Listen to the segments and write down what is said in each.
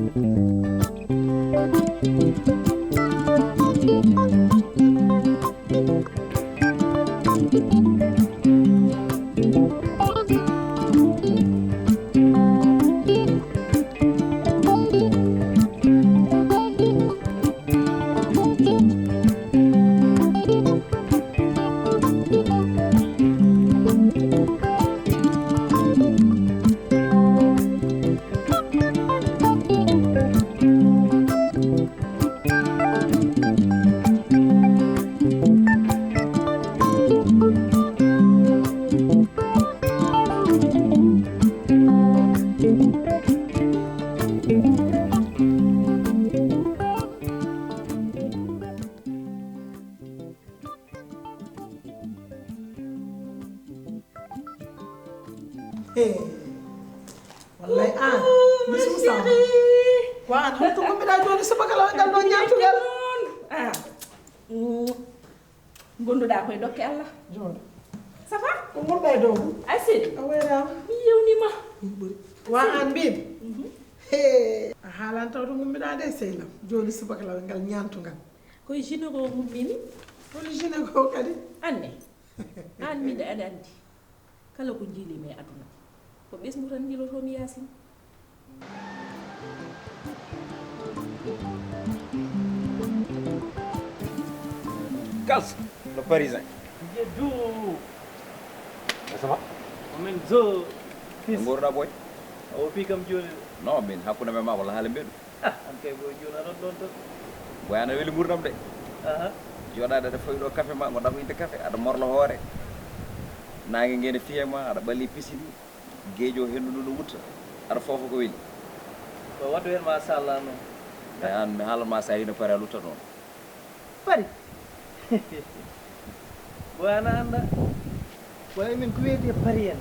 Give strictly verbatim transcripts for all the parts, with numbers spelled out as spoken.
Hey. Wallay an, mi suusaama. Ko an holto gommiɗa joni subaka law ngal ɗo ñaatugal? Ah. Mm. Gonduɗa koye dokke Allah. Jooɗo. Ça va? Ko gonɗa e dow? Ay seydi. A wayraama. Mi yewnima. Min ɓuri. Wa an mbin. Mhm. He. A haalan taw to gummiɗa de sehlam. Joni subaka law ngal ñaantugal. Koye gynéco gummini. Holi gynéco kadi? Anne. An min de aɗa andi. Kala ko jiilimi e aduna, ko ɓesngu tan jiilotomi Yaasin. Kals, le Parisien. Jeddu. Ça va? Omen zo. No nguurɗa boy? O pi kam jooni. Non, min hakkunde men ma walla haala mbeɗu. Ah, an kay boy jooni aɗon ɗon tan. Boy, ana weli nguurndam de. Aha. Jooɗaade aɗa fawi ɗo café ma, ngonɗa ko yiɗde café, aɗa morla hoore. Naange nge ne fiye ma, aɗa ɓalli pisini. Geejo hendu ndu no wutta. Aɗa foofa ko weli. Ko waɗɗo heen machallah noon. Mais an mi haalan ma sa hino pare a lutta noon. Pari. Boy ana annda. Boy min ko wiyetee Pari en,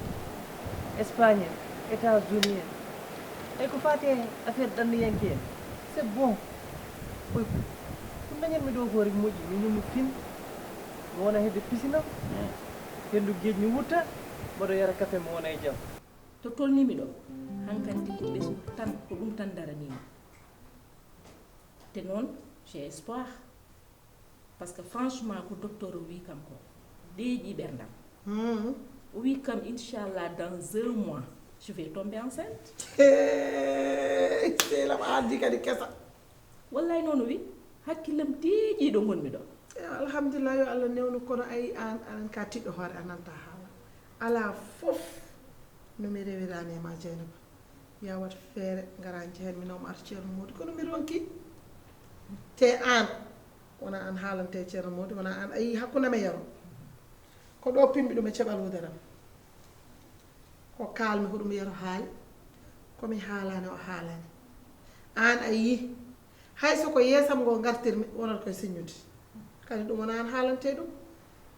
Espagne en, États-Unis en. Ay ko faati e affaire ɗanniyanke en. C'est bon. Boy ko dañanmi ɗo ko rek moƴƴi, min mi fin. Mi wona hedde pisinam. Hendu geej mi wutta, mboɗo yara café mi wona e jam. To tolnimi ɗo, hankanti ko ɓesngu tan, ko ɗum tan daranima. Te noon, j'ai espoir. Parce que franchement, ko docteur o wi kam ko, deeƴi ɓerdam. Hmm. O wi kam, inchallah, dans un mois, je vais tomber enceinte. Hey, sehlam a addi kadi kesa. Wallay noon o wi, hakkillam deeƴi ɗo ngonmi ɗo. Eh, alhamdulillah, yo Allah newnu, kono ay an, aɗan ka tiɗɗo hoore, a nanta haala. Ala fof no mi rewirani e ma, Jeynaba. Ya wat feere, ngara njehen, mi nawma ar Ceerno Moodi, kono mi ronki. Te an, wona an haalante Ceerno Moodi, wona an a yii hakkunde men yaro. Ko ɗo pimmi ɗum e ceɓal wudaram. Ko kaalmi ko ɗum yaro haali, ko mi haalani o haalani. An a yii, hay so ko yeesam ngo ngartirmi, wonata koye siññude. Kadi ɗum wona an haalante ɗum.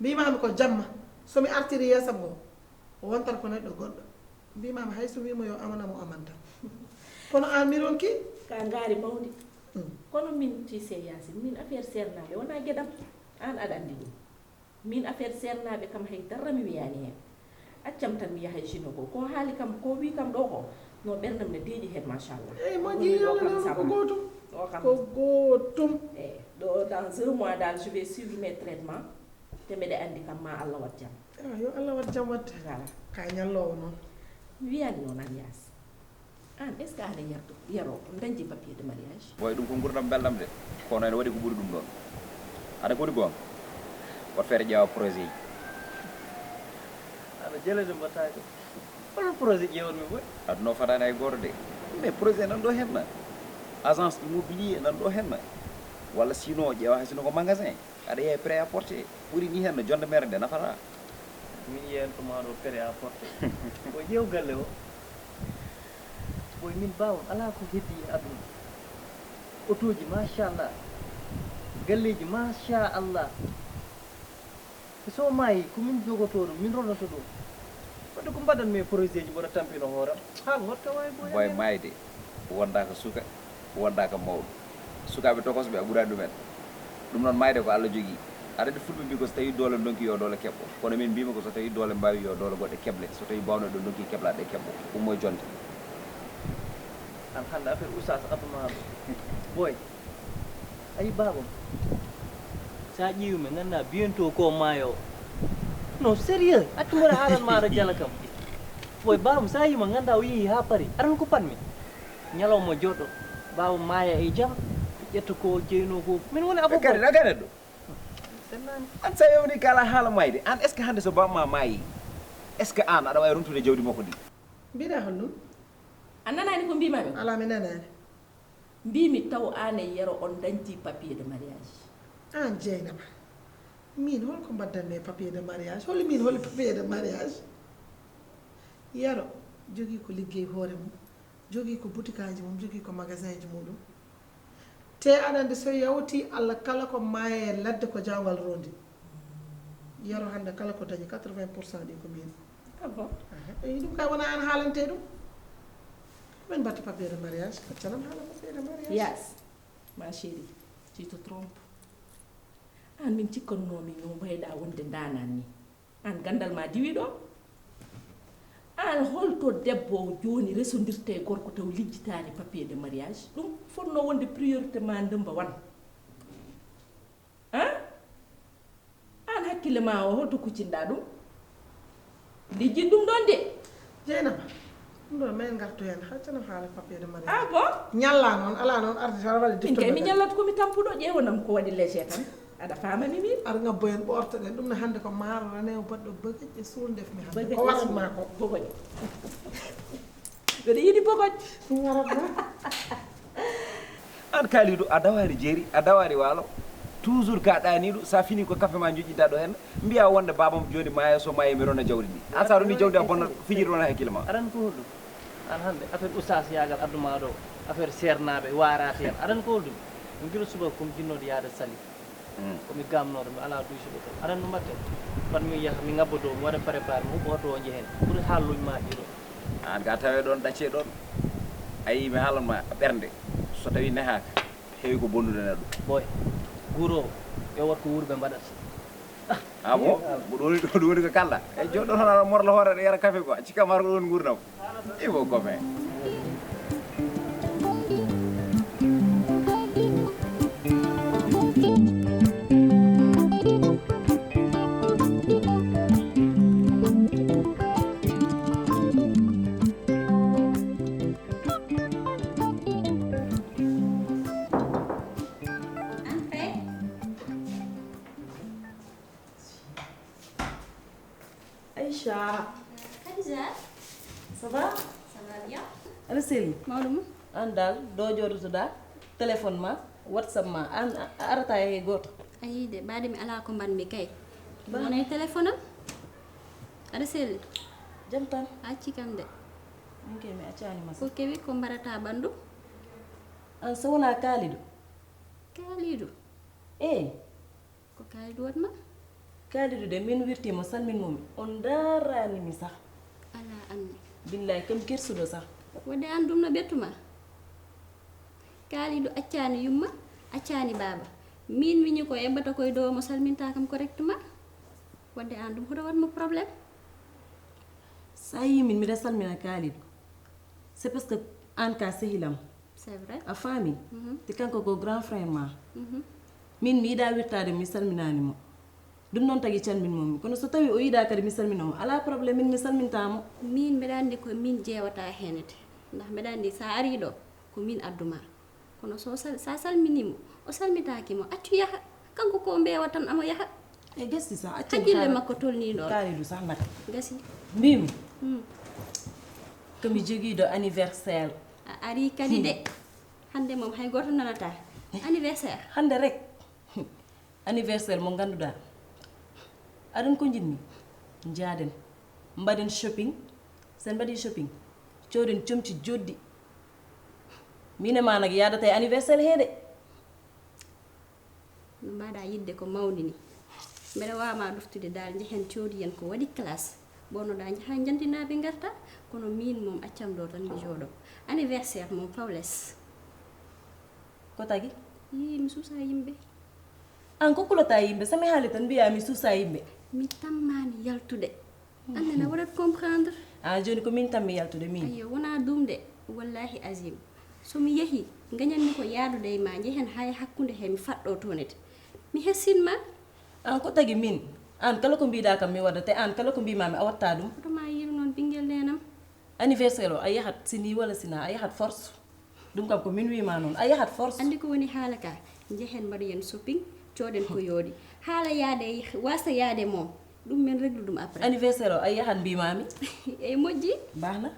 Mbimami ko jamma, so mi artiri yeesam ngo, o wontat ko neɗɗo goɗɗo. Mbimami hay so wimo yo amana mo amantam. Kono an mi ronki? Ka ngaari mawndi. Mm. Kono min, tu sais, Yaasin, min affaire seernaaɓe wona geɗam. An aɗa anndi ɗum. Min affaire seernaaɓe kam hay dara mi wiyaani heen. Accam tan mi yaha e gynéco. Ko haali kam, ko wi kam ɗo ko, no ɓerndam ne deeƴi heen, machallah. Eyi, moƴƴi, yo Allah newnu ko gootum. O kam. Ko gootum. Eyi, ɗo dans un mois dal, je vais suivre mes traitements. Te mbeɗa anndi kam ma Allah waɗ jam. Ah, yo Allah waɗ jam waɗde. Voilà. Ka ñalloowo noon. Mi wiyaani noon, Alias. An, est-ce que aɗa yardo, yaro, on dañde papier de mariage? Boy, ɗum ko nguurndam belɗam de. Kono ene waɗi ko ɓuri ɗum ɗoon. Aɗa ko woni goonga? Waɗ feere ƴeewa projet ji. Aɗa jele de mbaɗtaake. Hono projet ƴeewatmi boy? Aduna o fadaani hay gooto de. Mais projet nan ɗo henna. Agence immobilier nan ɗo henna. Walla sinon ƴeewa hay sino ko magasin. Aɗa yeeya prêt à porter. Ɓuri ni henna, jonde mere nde nafata. Min yeeyan ko ma ɗo prêt à porter. Ko ƴeew galle o. Boy, min baawam alaa ko heddi e aduna. Otooji, machallah. Galleeji, machallah. So maayi, ko min jogotoo ɗum, min ronoto ɗum. Wadde ko mbaɗanmi e projet ji mboɗo tampino hooram. Haa mi hoɗta waawi boy. Boy, maayde, wondaaka suka, wondaaka mawɗo. Sukaaɓe tokosɓe a ɓuraani ɗumen. Ɗum noon, maayde ko Allah jogii. Aɗa anndi fulɓe mbii ko so tawii doole ndonki yo doole keɓɓo. Kono min mbiimi ko so tawii doole mbaawi yo doole goɗɗe keɓle. So tawii baawnooɗe ɗo ndonki keɓlaaɗe keɓɓo. Ummo e jonte. An hannde affaire oustaz Abdou Maham. Boy, ayi baabam. Sa ƴiiwi mi ngannda bientôt ko maayo. Non, sérieux, accu mbaɗa haalan ma aɗa jala kam. Boy, baabam sa yima ngannda o yeehi ha Paris. Aran ko panmi. Ñalawma jooɗo, baaba maaya e jam, ƴetta ko jeyno ko. Min woni affaire. Kadi, a ganet ɗo. An sa yewni kala haala mayde. An est-ce que hannde so baaba ma maayi, est-ce que an aɗa wawi rontude jawdi makko ndi? Mbiɗa hol ɗum? A nanaani ko mbimaami? Alaa, mi nanaani. Mbiimi taw aan e Yero on ndañti papier de mariage. Aan Jeynaba, min holko mbaɗdanmi e papier de mariage? Holi min holi papier de mariage? Yero jogii ko liggey hoore mum, jogii ko butikaaji mum, jogii ko magasinji muɗum. Te aɗa anndi so yawti Allah kala ko maaye e ladde ko jaawngal rondi. Yero hannde kala ko dañi quatre-vingts pour cent ɗi ko min. Ah bon? Aha. Eyi, ɗum kay wona an haalante ɗum. Min mbatta papier de mariage, accanam haala papier de mariage. Yes, ma chérie, tu te trompes. An min cikkannoomi no mbayɗa wonde ndanan ni. An gandal ma diwi ɗo. An holto debbo joni resondirta e gorko taw lijjitaani papier de mariage? Ɗum fotno wonde priorité ma number one. Hein? An hakkille ma o holto kuccinɗa ɗum? Lijjit ɗum ɗon de. Jeynaba, ɗum ɗo men ngartu hen, haccanam haala papier de mariage. Ah bon? Ñalla noon, ala noon arde tan waɗi. Min kay mi ñallat ko mi tampuɗo, ƴeewanam ko waɗi léger tan. Aɗa faamani min? Ar ngabbo en ɓortoɗen ɗum ne hannde ko maaro ranewo baɗɗo bagaji e suul ndef mi hannde. Ko waɗat ma ko? Bogoj. Mbeɗa yiɗi bogoj. Ɗum waɗat ma? An Kalidou, a dawari jeeri, a dawari waalo. Toujours ka ɗaaniɗo, sa fini ko kafe ma joƴƴinta ɗo hen. Mbiya wonde babam joni maya, so mayi mi rona jawdi ndi. An sa roni jawdi a bonna fijirde wona hakkille ma. Aran ko holɗum? An hannde affaire oustaz yagal adduma ɗo, affaire seernaaɓe waaraate hen. Aran ko holɗum? Min gila subaka ko mi jinnoɗo yaade Saly. Ko mi gamnoɗo, mi ala duusuɗo to. Aɗa anndi no mbaɗten? Fat mi yaha, mi ngabba dow, mi waɗa préparé, mi huɓɓa oto o njehen. Ɓuri haalluuji ma ɗiɗo. An ga tawe ɗon, ɗacce ɗon. A yii, mi haalan ma ɓernde. So tawi nehaaka, heewi ko bonnude neɗɗo. Boy, guuro, yo wat ko wuurɓe mbaɗata. Ah bon? Ko ɗum woni, ko ɗum woni ko kalɗa? E joɗɗo toon aɗa morla hoore, aɗa yara café quoi. Cikka ma ko ɗum woni nguurdam. Ivo come. Aïcha. Khadija. Ça va? Ça va bien. Aɗa selli? Mawɗo mum. An dal, ɗo jooɗotoɗa, téléphone ma, WhatsApp ma, an a, a arata e gooto. Ayi de, baade mi ala ko mbaɗmi kay. Ba- Wona e téléphone am. Aɗa selli? Jam tan. A acci kam de. Min kay mi accani ma. Ko kewi ko mbarata ɓanndu? An so wona Kalidou? Kalidou? Eey. Ko Kalidou waɗ ma? Kalidou de, min wirti mo, salmin mo mi. On ndaarani mi sah. Alaa anni. Billaay, kam gersuɗo sah. Wadde aan ɗum no ɓettu ma? Kalidou accaani yumma, accaani baaba. Min miñi ko eɓɓata koye dow mo salminta kam correctement. Wadde aan ɗum hoto waɗ mo problème? Sa yii min mbiɗa salmina Kalidou, c'est parce que aan ka sehilam. C'est vrai. A faami? Mhm. Te kanko ko grand frère ma. Mhm. Min mi yiɗa wirtaade mi salminaani mo. Ɗum noon tagi calmin mo mi. Kono so tawi o yiɗa kadi mi salmina mo, alaa problème, min mi salminta mo. Min mbeɗa anndi ko min jeewata heen de. Ndax mbeɗa anndi sa ari ɗo, ko min addu ma. Kono so sal-, sa salmini mo, o salmitaaki mo, accu yaha. Kanko ko mbeewa tan amo yaha. E gasi sa accu. Hakkille makko tolni ɗo. Kalidou sa naka. Gasi. Mbimi. Hmm. Ko mi jogiiɗo anniversaire. A ari kadi de. Hmm. Hannde moom hay gooto nanata. Anniversaire. Hannde rek. Anniversaire mo ngannduɗaa. Aɗon ko njiɗmi? Njaaden. Mbaɗen shopping. Sen mbaɗi shopping, cooden comci joɗɗi. Min e ma nak yaadata e anniversaire he de. No mbaɗa yiɗde ko mawni ni. Mbeɗa waawma ɗoftude dal njehen coodiyen ko waɗi classe. Ɓonnoɗa njaha njantinaaɓe ngarta. Kono min moom accam ɗo tan mi jooɗo. Anniversaire moom fawles. Ko tagi? Yii, mi suusa yimɓe. An ko kulata yimɓe, so mi haali tan mbiya mi suusa yimɓe. Mi tammaani yaltude. An nana waɗat comprendre. Ah, jooni ko min tammi yaltude, min. Ayyo, wona ɗum de. Wallahi azim. So mi yehii, ngañanmi ko yahdude e maa, njehen haa e hakkunde hee, mi faɗɗoo toon ede. Mi hessin ma. Aan ko tagi miin? Aan kala ko mbiiɗaa kam mi waɗa, te aan kala ko mbiimaa mi a waɗtaa ɗum. Hoto maa yiru noon, ɓinngel neenam. Anniversaire o a yahat, si nii walla si naa, a yahat force. Ɗum kam ko miin wii maa noon, a yahat force. Anndi ko woni haala ka, njehen mbaɗoyen shopping, cooden ko yooɗi. Haala yahde, waasa yahde mo, ɗum men reglu ɗum après. Anniversaire o a yahat mbiimaa mi. Eey, moƴƴi. Baax na.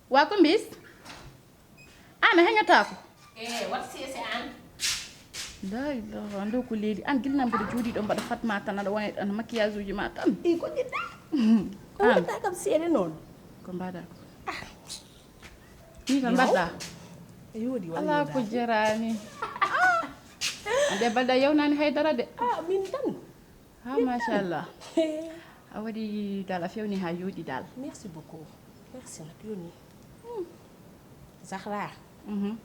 Wa ko mbis? Aan a heñotaako? E wat sese aan. La ilaha, ando ko leeli. Aan gilnam mboɗo jooɗii ɗo mbaɗa Fatma tan, aɗa wona ana maquillage uji ma tan. I ko ƴiɗɗa? Ko mbaɗɗa kam seeɗa noon? Ko mbaɗa ko? Ni ko mbaɗɗa? Yooɗi walla? Ala ko jarani. Ande balɗa yewnani haydara de. Ah, min tan. Ha, machallah. A waɗi dal, a fewni ha yooɗi dal. Merci beaucoup. Merci nak yoni. Zahra. Mhm.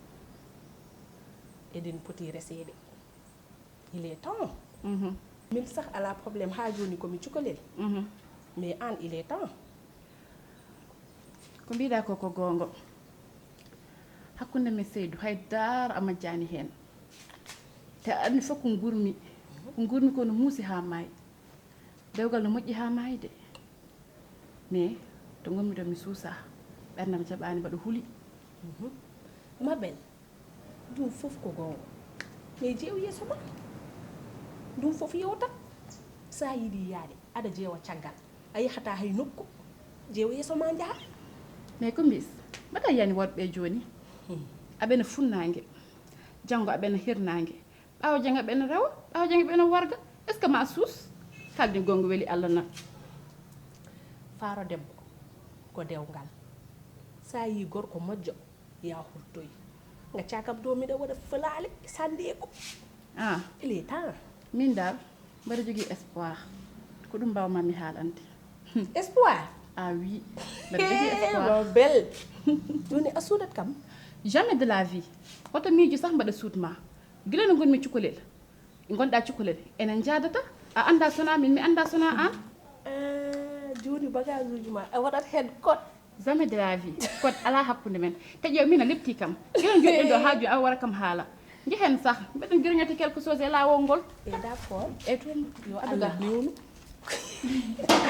Eɗen poti reseede. Il est temps. Mhm. Min sax ala problème ha joni ko mi cukalel. Mhm. Mais an il est temps. Ko mbiɗa ko ko gonga. Hakkunde men Seydou hay dara a majjani hen. Te a anndi fof ko ngurmi. Ko ngurmi ko no muusi ha maayi. Dewgal no moƴƴi ha maayi de. Mais to ngonmi ɗo mi suusa. Ɓernam jaɓani mbaɗa huli. Mhm. Ma belle, ɗum fof ko gonga. Mais jeew yeeso ma. Ɗum fof yewtat. Sa yiɗi yaade, aɗa jeewa caggal. A yahata hay nokku. Jeew yeeso ma njaha. Mais ko mbis, mbaɗa yani worɓe joni. Hmm. Aɓena funnange. Janngo aɓena hirnange. Ɓaawo janngo ɓe no rewa, ɓaawo janngo ɓe no warga. Est-ce que ma suus? Kaldi gonga weli Allah na. Faaro debbo ko dewgal. Sa yi gorko moƴƴo, ya hurtoy. Nga cakam do miɗa waɗa falaale sandeeko. Ah. Il est temps. Min dal, mbaɗa jogii espoir. Ko ɗum mbawma mi haalande. Espoir? Ah oui. Mbaɗa jogii espoir. Ma belle. Joni a suudat kam? Jamais de la vie. Hoto miijo sax mbaɗa suut ma. Gila no ngonmi cukalel. Ngonɗa cukalel. Enen njaadata. A annda sona min, mi annda sona an. Ah, joni bagage uji ma. A waɗat hen kot. Jamais de la vie. Kot ala hakkunde men. Te ƴeew min a lepti kam. Gila joɗɗen ɗo ha jooni a wara kam haala. Njehen sax. Mbeɗen grignoter quelque chose e laawol ngol. Eh, d'accord. E tun. Yo Allah newnu.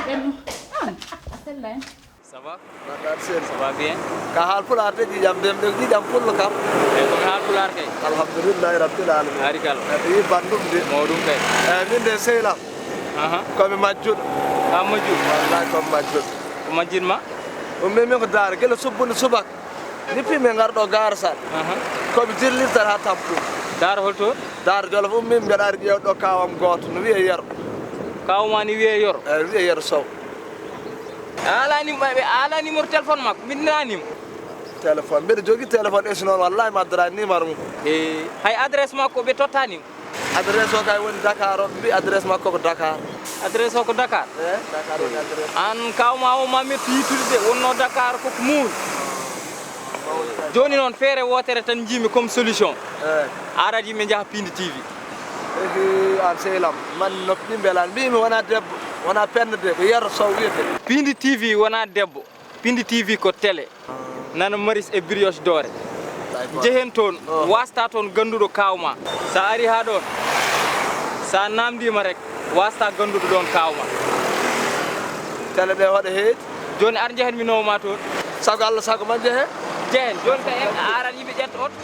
Ɓen. An. A sellay. Ça va? Mbaɗɗa seen. Ça va bien? Ka haal pulaar de ƴiƴam dem de ƴiƴam pullo kam. Eyi, komi haal pulaar kay. Alhamdulillahi rabbil alamin. Barikalla. Aɗa yi bandum de. Mawɗum kay. Eyi, min de sehil am. Aha. Komi majjuɗo. Ka majjuɗo? Wallahi komi majjuɗo. Ko majjin ma? Ummi min ko Daara gila subbunde subaka. Nippi min ngar ɗo Gaara Sal. Aha. Komi jirlirtal ha tampude. Daara holto? Daara Jolof ummi mbeɗa ari ƴeew ɗo kawam gooto no wiye Yero. Kawma ni wiye Yoro? Eyi, wiye Yero Sow. A ala nim-, a ala numéro téléphone makko, mbindananimo. Téléphone, mbeɗa jogii téléphone, e si noon wallahi mi addoraani numéro mum. E hay adresse makko ɓe tottanimo? Adresse o kay woni Dakar, o ɓe mbi adresse makko ko Dakar. Adresse o ko Dakar? Eyi, Dakar woni adresse. An kawma o ma mettu yittude de, wonno Dakar koko muuri. Joni noon feere wootere tan jiimi comme solution. Eyi. Arat yimɓe njaha Pindi T V. Ehe, an sehil am, man noppi ɗi mbelan. Mbimi wona debbo, wona penne de, ko Yero Sow wiyete. Pindi T V wona debbo. Pindi T V ko télé. Nana Maurice e Brioche Dorée. D'accord. Njehen toon, oh, wasta toon ganduɗo kawma. Sa ari ha ɗon, sa namdima rek, wasta ganduɗo ɗon kawma. Tele ɓe waɗa heedi. Jooni ar njehen mi nawa ma toon. Sago Allah, sago ma njehe. Njehen, jooni ka en a arat yimɓe ƴetta oto.